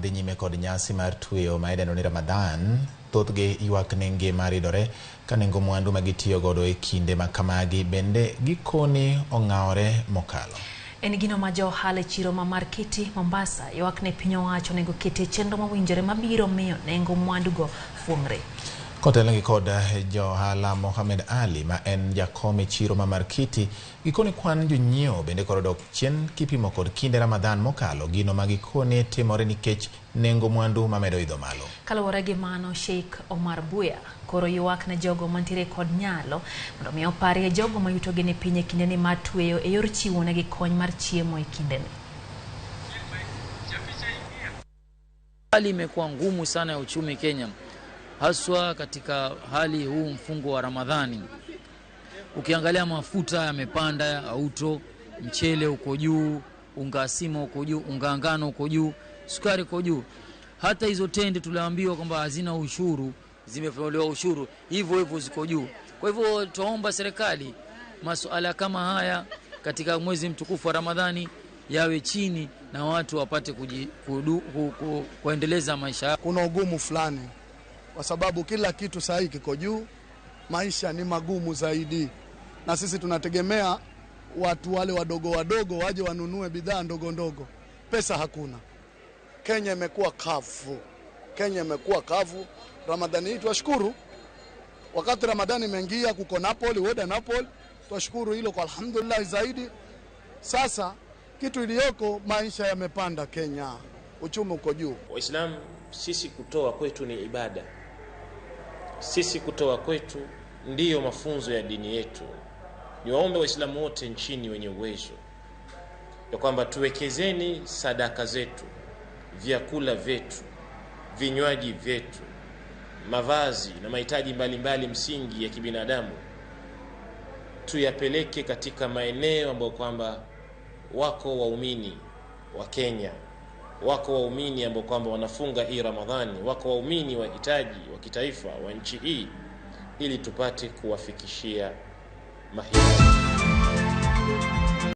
Dhi nyime kod nyasi mar tweyo ma idendo ni Ramadhan, thothgi ywak ni ngima ridore ka nengo mwandu ma gitiyo godo e kinde ma kamagi bende gikoni ong'awore mokalo. En gino ma jo ohala e chiro ma Markiti, Mombasa, ywak ne piny owacho onego ketie chenro mowinjore mabiro miyo nengo mwandugo fuong're. Kotelnegi kod johala Mohamed Ali ma en jakom e chiro ma Markiti, gikoni kwan jonyiewo bende koro dok chien kipimo kod kinde Ramadhan mokalo, gino ma gikoni timore nikech nengo mwandu mamedo idho malo. Kaluwore gi mano, Sheikh Omar Buya koro ywak ne jogo mantiere kod nyalo mondo mi oparie jogo ma yutogi ni piny e kindeni mar tweyo e yor chiwo negi kony mar chiemo e kindeni. Hali imekuwa ngumu sana ya uchumi Kenya, haswa katika hali huu mfungo wa Ramadhani. Ukiangalia mafuta yamepanda, auto, mchele uko juu, unga sima uko juu, unga ngano uko juu, sukari uko juu. Hata hizo tende tuliambiwa kwamba hazina ushuru, zimeondolewa ushuru, hivyo hivyo ziko juu. Kwa hivyo tuomba serikali masuala kama haya katika mwezi mtukufu wa Ramadhani yawe chini na watu wapate kuendeleza maisha yao. Kuna ugumu fulani kwa sababu kila kitu saa hii kiko juu, maisha ni magumu zaidi, na sisi tunategemea watu wale wadogo wadogo waje wanunue bidhaa ndogo ndogo, pesa hakuna. Kenya imekuwa kavu, Kenya imekuwa kavu. Ramadhani hii twashukuru, wakati Ramadhani imeingia kuko Napoli, woda Napoli, twashukuru hilo kwa alhamdulillah zaidi. Sasa kitu iliyoko, maisha yamepanda Kenya, uchumi uko juu. Waislamu sisi kutoa kwetu ni ibada, sisi kutoa kwetu ndiyo mafunzo ya dini yetu. Niwaombe Waislamu wote nchini wenye uwezo ya kwamba tuwekezeni sadaka zetu, vyakula vyetu, vinywaji vyetu, mavazi na mahitaji mbalimbali msingi ya kibinadamu, tuyapeleke katika maeneo ambayo kwamba wako waumini wa Kenya, wako waumini ambao kwamba wanafunga hii Ramadhani, wako waumini wahitaji wa kitaifa wa nchi hii, ili tupate kuwafikishia mahitaji.